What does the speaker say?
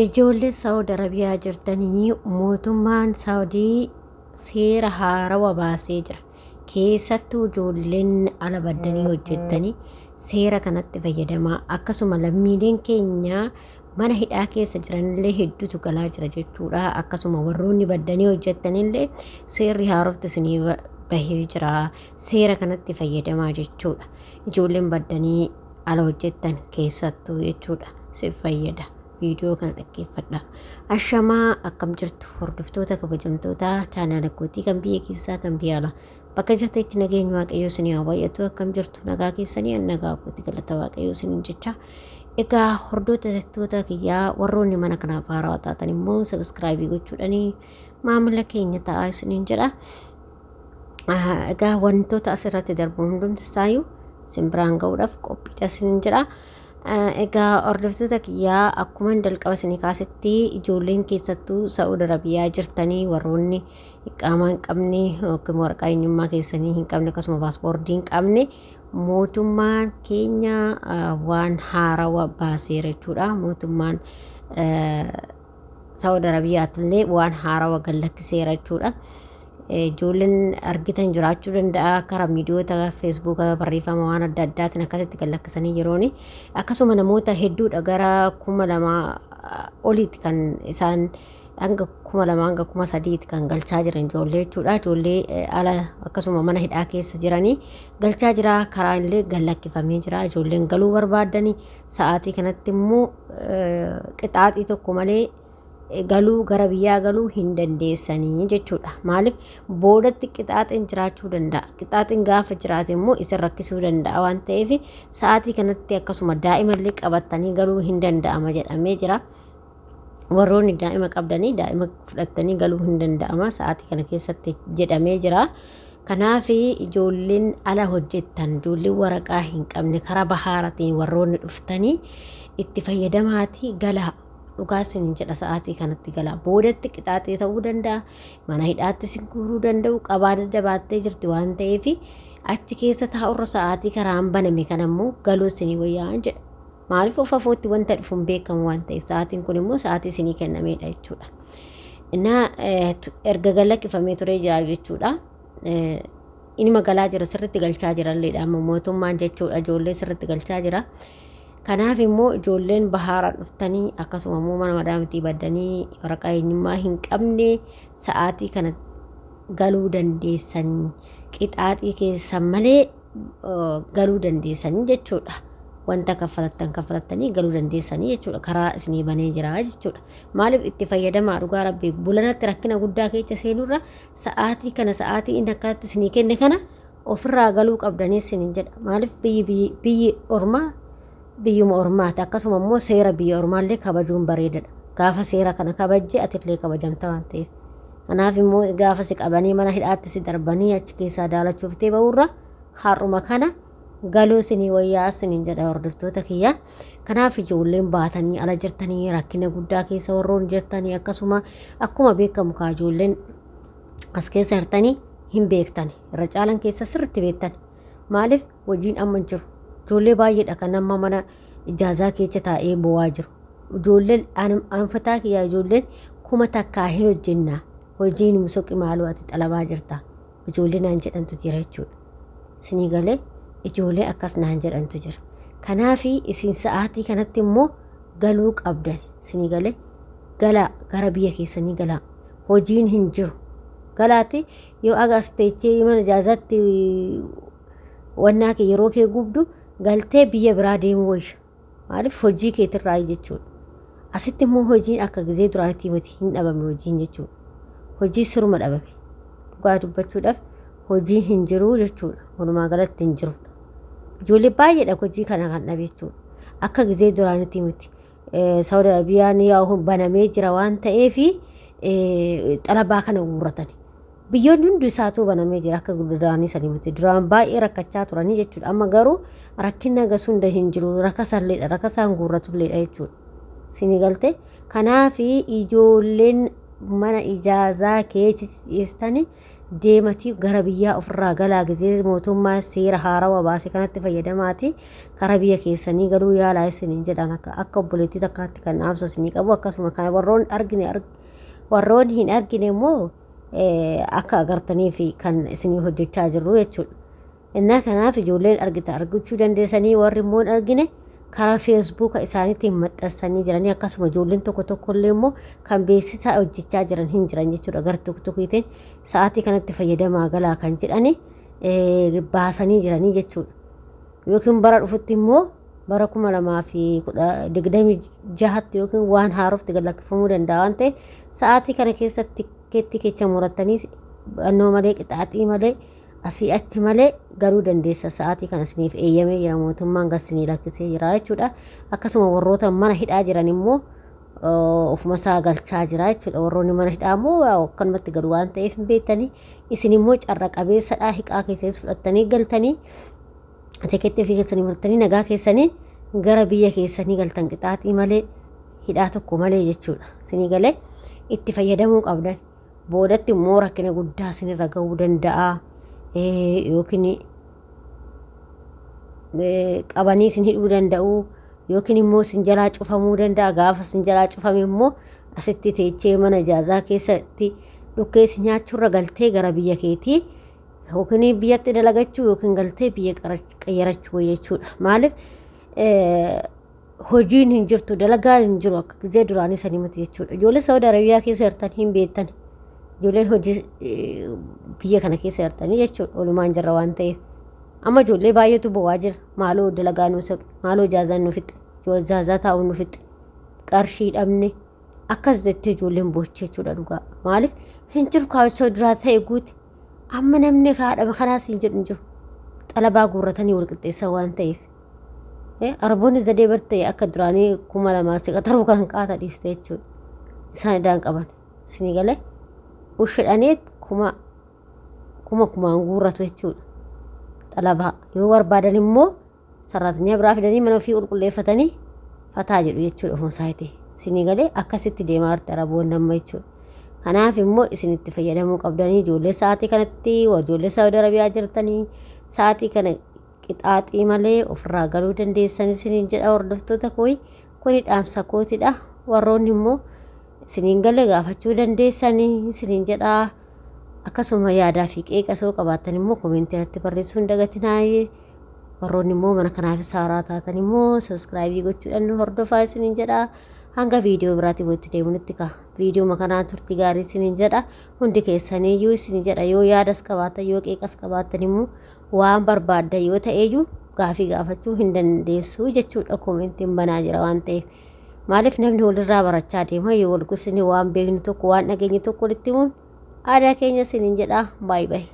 Ijoollee Saawud Arabiyaa jirtanii mootummaan Saawudii seera haarawa baasee jira. Keessattuu ijoolleen ala baddanii hojjettanii seera kanatti fayyadamaa. Akkasuma lammiileen keenya mana hidhaa keessa jiranillee hedduutu galaa jira jechuudha. Akkasuma warroonni baddanii hojjettanillee seerri haarofti isinii bahee jira. Seera kanatti fayyadamaa jechuudha. Ijoolleen baddanii ala hojjettan keessattuu jechuudha. Si fayyada. Viidiyoo kana dhaggeeffadha. Ashamaa, akkam jirtu hordoftoota kabajamtoota chaanaala kootii kan biyya keessaa kan biyya alaa. Bakka jirtanitti nageenyi Waaqayyoo isinii haa baay'atu. Akkam jirtu, nagaa keessanii? An nagaa kooti, galata Waaqayyoo isiniin jecha. Egaa hordoftoota kiyyaa, warroonni mana kanaaf haarawaa taatan immoo subscribe gochuudhaanii maamila keenya ta'aa isiniin jedha. Egaa wantoota asirratti darbu hundumti isaayyuu isin biraan ga'uudhaaf qophiidha isiniin jedha. Egaa hordoftoota kiyyaa, akkuma jalqaba isinii kaasetti ijoolleen keessattuu Saa'ud Arabiyaa jirtanii warroonni iqaamaa hin qabne yookiin waraqaa eenyummaa keessanii hin qabne, akkasuma paaspoortii hin qabne, mootummaan keenya waan haarawa baaseera jechuudha. Mootummaan Saa'ud Arabiyaatillee waan haarawa gallakkiseera jechuudha. Ijoolleen argitan jiraachuu danda'a karaa miidiyoota Feesbuuka, barreeffama waan adda addaatiin akkasitti gallakkisanii yerooni. Akkasuma namoota hedduudha, gara 2000 oliitti kan isaan hanga 2000 hanga 3000tti kan galchaa jiran ijoollee jechuudha. Ijoollee ala akkasuma mana hidhaa keessa jiranii galchaa jira. Karaa illee gallakkifamee jira. Ijoolleen galuu barbaadanii sa'aatii kanatti immoo qixaaxii tokko malee galuu, gara biyyaa galuu hin dandeessanii jechuudha. Maaliif, boodatti qixaaxiin jiraachuu danda'a. Qixaaxiin gaafa jiraate immoo isin rakkisuu danda'a waan ta'eef sa'aatii kanatti akkasuma daa'imallee qabattanii galuu hin danda'ama jedhamee jira. Warroonni daa'ima qabdanii daa'ima fudhattanii galuu hin danda'ama sa'aatii kana keessatti jedhamee jira. Kanaaf ijoolleen ala hojjettan, ijoolleen waraqaa hin qabne, karaa bahaaratiin warroonni dhuftanii itti fayyadamaatii galaa. Dhugaa isin jedha, sa'aatii kanatti galaa. Boodatti qixaaxee ta'uu danda'a. Mana hidhaatti isin guuruu danda'u. Qabaan jabaattee jirti waan ta'eef achi keessa taa'urra sa'aatii karaan baname kana immoo galuu isinii wayyaa jedha. Maaliif, of afootti wanta dhufu hin beekamu waan ta'eef sa'aatiin kun immoo sa'aatii isinii kennameedha jechuudha. Innaa erga galakkifamee turee jira jechuudha. Inni magalaa jira, sirriitti galchaa jiralleedha amma mootummaan jechuudha, ijoollee sirriitti galchaa jira. Kanaaf immoo ijoolleen bahaaraan dhuftanii, akkasuma immoo mana madaamitii baddanii waraqaa eenyummaa hin qabne, sa'aatii kana galuu dandeessan, qixaaxii keessan malee galuu dandeessanii jechuudha. Wanta kaffalattan kaffalattanii galuu dandeessanii jechuudha. Karaa isinii banee jira jechuudha. Maaliif, itti fayyadamaa. Dhugaa rabbii, bulanatti rakkina guddaa keessa seenurra sa'aatii kana, sa'aatii inni akkanatti isinii kenne kana ofirraa galuu qabdanii isiniin jedha. Maaliif, biyyi biyyi ormaa biyyuma ormaati. Akkasuma immoo seera biyya ormaallee kabajuun bareedadha. Gaafa seera kana kabajje atillee kabajamta waan ta'eef. Kanaaf immoo gaafa si qabanii mana hidhaatti si darbanii achi keessaa daalachuuftee ba'uurra har'uma kana galuu isinii wayyaa isiniin jedha, hordoftoota kiyya. Kanaaf ijoolleen baatanii ala jirtanii, rakkina guddaa keessa warroon jirtanii, akkasuma akkuma beekamu kaa ijoolleen as keessa jirtanii hin beektani. Irra caalan keessa sirriitti beektan. Maaliif, hojiin amma hin jiru. Ijoollee baay'eedha kan amma mana ijaazaa keessa taa'ee bo'aa jiru. Ijoolleen anfataa kiyyaa, ijoolleen 1000 hin hojjennaa. Hojiin musoqi maaloo ati xalabaa jirta. Ijoollee naan jedhantu jira jechuudha. Sinii galee, ijoollee akkas naan jedhantu jira. Kanaaf isin sa'aatii kanatti immoo galuu qabdan. Sinii galee, galaa, gara biyya keessanii galaa. Hojiin hin jiru. Galaati, yoo aga as teechee mana ijaazaatti wannaa kee yeroo kee gubdu, galtee biyya biraa deemuu wayya. Maaliif, hojii keetirraa jechuudha. Asitti immoo hojiin akka gizee duraatii miti, hin dhabame hojiin jechuudha. Hojii suruma dhabame. Dhugaa dubbachuudhaaf hojiin hin jiru jechuudha. Walumaa galatti hin jiru. Ijoollee baay'eedha hojii kana kan dhabe jechuudha. Akka gizee duraanitti miti. Saawud Arabiyaan yaa'u banamee jira waan ta'eef xalabaa kana guurratani. Biyyoonni hundi isaatuu banamee jira, akka duraanii sanii miti. Duraan baay'ee rakkachaa turanii jechuudha. Amma garuu rakkinni hagas hunda hin jiru. Rakasalleedha. Rakasaan guurratulleedha jechuudha. Sini galte. Kanaaf ijoolleen mana ijaazaa keessa ciistanii Deematii gara biyyaa ofirraa galaa gizee mootummaa seera haarawaa baase kanatti fayyadamaati karaa biyya keessanii galuu yaalaa isiniin jedhan akka obboleettii takkaatti kan dhaamsa isinii qabu akkasuma kan warroon argine warroon hin argine immoo akka agartaniif kan isinii hojjechaa jirru jechuudha. Innaa kanaaf ijoolleen argita argachuu dandeessanii warri immoo hin argine karaa feesbuuka isaaniitiin maxxansanii jiranii akkasuma ijoolleen tokko tokkollee immoo kan beeksisa hojjechaa jiran hin jiran jechuudha gara tuktukiitiin sa'aatii kanatti fayyadamaa galaa kan jedhani baasanii jiranii jechuudha. Yookiin bara dhufutti immoo bara 2026tti yookiin waan haarofti gad lakkifamuu danda'a waan ta'eef sa'aatii kana keessatti keetti kecha murattanii annoo malee qixaaxii malee asii achi malee galuu dandeessa sa'aatii kana isiniif eeyyamee jira mootummaan gad isinii lakkisee jira jechuudha. Akkasuma warroota mana hidhaa jiran immoo ofuma isaa galchaa jira jechuudha. Warroonni mana hidhaa immoo akkanumatti galu waan ta'eef hin beektanii isin immoo carra qabeessadha hiqaa keessanis fudhattanii galtanii tikeettii ofii keessanii fudhattanii nagaa keessanii gara biyya keessanii galtan qixaaxii malee hidhaa tokko malee jechuudha. Isinii galee itti fayyadamuu qabdan. Boodatti immoo rakkina guddaa isinirra gahuu danda'a. Yookiin qabanii isin hidhuu danda'u. Yookiin immoo isin jalaa cufamuu danda'a. Gaafa isin jalaa cufame immoo asitti teechee mana ijaazaa keessatti dhukkee isin nyaachuurra galtee gara biyya keetii yookiin biyyatti dalagachuu yookiin galtee biyya qayyarachuu jechuudha. Maaliif hojiin hin jirtu dalagaan hin jiru akka gizee duraanii sanii miti jechuudha. Ijoollee Saawud Arabiyaa keessa jirtan hin beektan. Ijoolleen hojii biyya kana keessa jirtanii jechuudha. Oolumaan jirra waan ta'eef. Amma ijoollee baay'eetu bo'aa jira. Maaloo dalagaa nu saqe, maaloo ijaazaan nu fixxe, ijaazaa taa'uu nu fixxe, qarshii dhabne akkas jettee ijoolleen boochee jechuudha dhugaa. Maaliif hin jiru kaawwachoo duraa ta'e guute. Amma namni haadha kanaas hin jedhu hin jiru. Xalabaa guurratanii wal qixxeessan waan ta'eef. Arboonni zadee barte akka duraanii 2000 si qaxaruu kan qaata dhiiste jechuudha. Isaan idaan qaban. Isinii galee ushidhanii kuma kuma kumaan guurratu jechuudha. Xalabaa yoo barbaadan immoo sarraatanya biraa fidanii mana ofii qulqulleeffatanii fataa jedhu jechuudha ofuma isaatii. Isinii galee akkasitti deemaa jirti Araboonni amma jechuudha. Kanaaf immoo isin itti fayyadamuu qabdanii ijoollee sa'aatii kanatti ijoollee Saawud Arabiyaa jirtanii sa'aatii kana qixaaxii malee ofirraa galuu dandeessan isiniin jedha hordoftoota kooyi kuni dhaamsa kootidha warroonni immoo isiniin galee gaafachuu dandeessanii isiniin jedha akkasuma yaadaa fi qeeqa soo qabaattan immoo komentii irratti barreessuu hin dagatinaa warroonni immoo mana kanaafis haaraa taatan immoo sabiskiraayibii gochuudhaan nu hordofaa isiniin jedha hanga viidiyoo biraatiin walitti deemuunitti ka'a viidiyoo kanaan turtii gaarii isiniin jedha hundi keessaniiyyuu isiniin jedha yoo yaadas qabaattan yoo qeeqas qabaattan immoo waan barbaaddan yoo ta'eyyuu gaafii gaafachuu hin dandeessu jechuudha koomentiin banaa jira waan ta'eef. Maaliif namni walirraa barachaa deema yoo wal gorsine waan beeknu tokko waan dhageenye tokko walitti himuun aadaa keenya isiniin jedha baay'ee baay'ee.